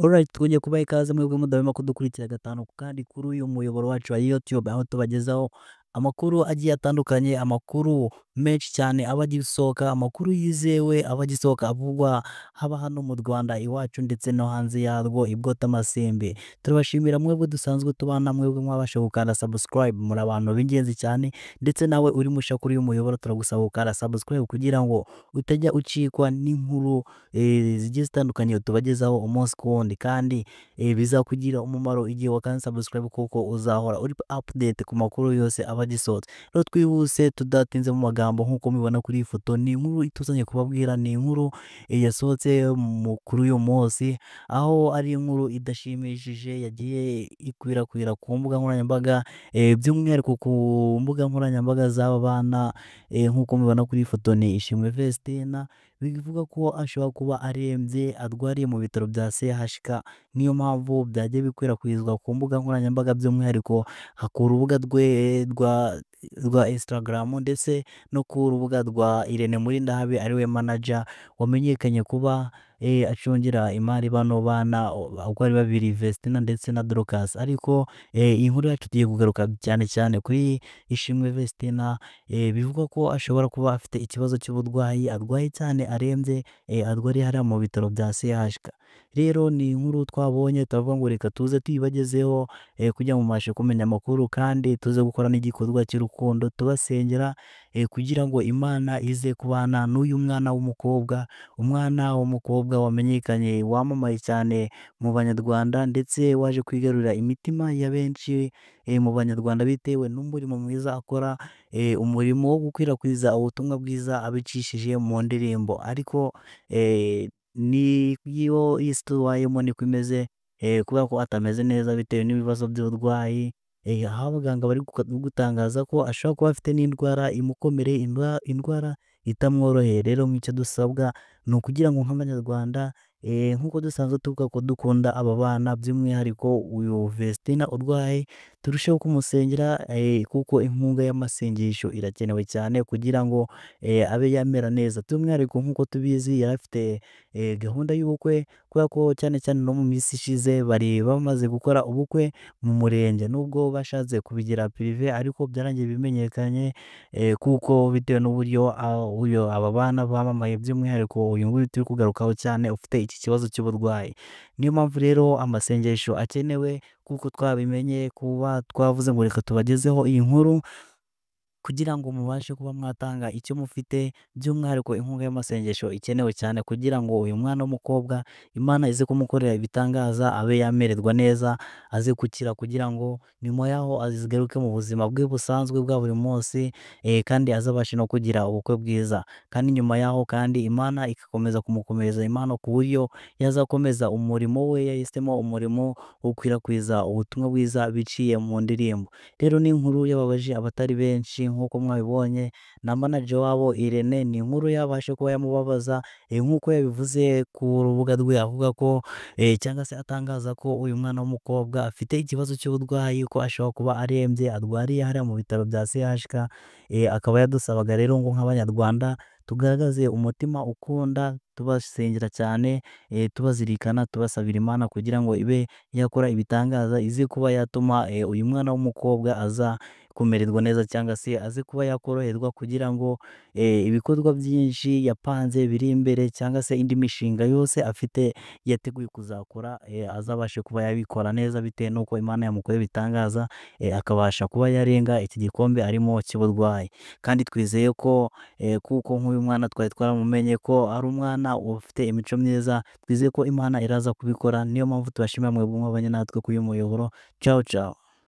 Alright, twongeye kubaha ikaze mwebwe mudahwema kudukurikira gatanu kandi kuri uyu muyoboro wacu wa YouTube, aho tubagezaho amakuru agiye atandukanye, amakuru menshi cyane aba agisohoka, amakuru yizewe aba agisohoka avugwa haba hano mu Rwanda iwacu ndetse no hanze yarwo i Bwotamasimbi. Turabashimira mwebwe dusanzwe tubana, mwebwe mwabasha gukanda subscribe, muri abantu b'ingenzi cyane, ndetse nawe uri mushya kuri uyu muyoboro turagusaba gukanda subscribe kugira ngo utajya ucikwa n'inkuru zigiye zitandukanye tubagezaho umunsi ku wundi, kandi bizakugira umumaro igihe wakanze subscribe kuko uzahora uri update ku makuru yose aba agisohotse. Rero twihuse tudatinze mu magambo, nk'uko mubibona kuri iyi foto ni inkuru ituzanye kubabwira, ni inkuru yasohotse kuri uyu munsi, aho ari inkuru idashimishije yagiye ikwirakwira ku mbuga nkoranyambaga, by'umwihariko ku mbuga nkoranyambaga z'aba bana, nk'uko mubibona kuri iyi foto ni Ishimwe Vestine, bivuga ko ashobora kuba arembye arwariye mu bitaro bya CHUK. Niyo mpamvu byagiye bikwirakwizwa ku mbuga nkoranyambaga by'umwihariko ku rubuga rwe rwa Instagram ndetse no ku rubuga rwa Irene Murindahabi ariwe manager wamenyekanye kuba acungira imari bano bana uko ari babiri, Vestine ndetse na Dorcas. Ariko iyi nkuru yacu tugiye kugaruka cyane cyane kuri Ishimwe Vestine, bivugwa ko ashobora kuba afite ikibazo cy'uburwayi, arwaye cyane arembye, arwariye hariya mu bitaro bya CHUK. Rero ni inkuru twabonye turavuga ngo reka tuze tuyibagezeho kugira ngo mubashe kumenya amakuru, kandi tuze gukora n'igikorwa cy'urukundo tubasengera kugira ngo Imana ize kubana n'uyu mwana w'umukobwa, umwana w'umukobwa wamenyekanye wamamaye cyane mu Banyarwanda ndetse waje kwigarurira imitima ya benshi mu Banyarwanda bitewe n'umurimo mwiza akora, umurimo wo gukwirakwiza ubutumwa bwiza abicishije mu ndirimbo. Ariko niyo isi tubayemo niko imeze, kubera ko atameze neza bitewe n'ibibazo by'uburwayi, aho abaganga bari gutangaza ko ashobora kuba afite n'indwara imukomereye, indwara itamworoheye. Rero nk'icyo dusabwa ni ukugira ngo nk'Abanyarwanda, nk'uko dusanzwe tuvuga ko dukunda aba bana by'umwihariko uyu Vestine urwaye, turusheho kumusengera kuko inkunga y'amasengesho irakenewe cyane kugira ngo abe yamera neza. By'umwihariko nk'uko tubizi yari afite gahunda y'ubukwe, kubera ko cyane cyane no mu minsi ishize bari bamaze gukora ubukwe mu murenge, nubwo bashatse kubigira privé ariko byarangiye bimenyekanye, kuko bitewe n'uburyo uyu aba bana bamamaye by'umwihariko uyu nguyu turi kugarukaho cyane ufite iki kibazo cy'uburwayi. Niyo mpamvu rero amasengesho akenewe, kuko twabimenye kuba twavuze ngo reka tubagezeho iyi nkuru kugira ngo mubashe kuba mwatanga icyo mufite, by'umwihariko inkunga y'amasengesho ikenewe cyane kugira ngo uyu mwana w'umukobwa Imana ize kumukorera ibitangaza, abe yamererwa neza, aze gukira kugira ngo nyuma yaho azigaruke mu buzima bwe busanzwe bwa buri munsi, kandi azabashe no kugira ubukwe bwiza. Kandi nyuma yaho kandi Imana igakomeza kumukomereza impano ku buryo yazakomeza umurimo we yahisemo, umurimo wo gukwirakwiza ubutumwa bwiza biciye mu ndirimbo. Rero ni inkuru yababaje abatari benshi nk'uko mwabibonye, na manager wabo Irene ni inkuru yabashe kuba yamubabaza, nk'uko yabivuze ku rubuga rwe avuga ko cyangwa se atangaza ko uyu mwana w'umukobwa afite ikibazo cy'uburwayi, ko ashobora kuba arembye arwariye hariya mu bitaro bya CHUK, akaba yadusabaga rero ngo nk'Abanyarwanda tugaragaze umutima ukunda, tubasengera cyane, tubazirikana, tubasabira Imana kugira ngo ibe yakora ibitangaza, ize kuba yatuma uyu mwana w'umukobwa aza kumererwa neza cyangwa se aze kuba yakoroherwa kugira ngo ibikorwa byinshi yapanze biri imbere cyangwa se indi mishinga yose afite yateguye kuzakora, azabashe kuba yabikora neza bitewe n'uko Imana yamukoreye ibitangaza, akabasha kuba yarenga iki gikombe arimo cy'uburwayi. Kandi twizeye ko kuko nk'uyu mwana twari twaramumenye ko ari umwana ufite imico myiza, twizeye ko Imana iraza kubikora. Niyo mpamvu tubashimira mwebwe mwabanye natwe kuri uyu muyoboro. Ciao ciao.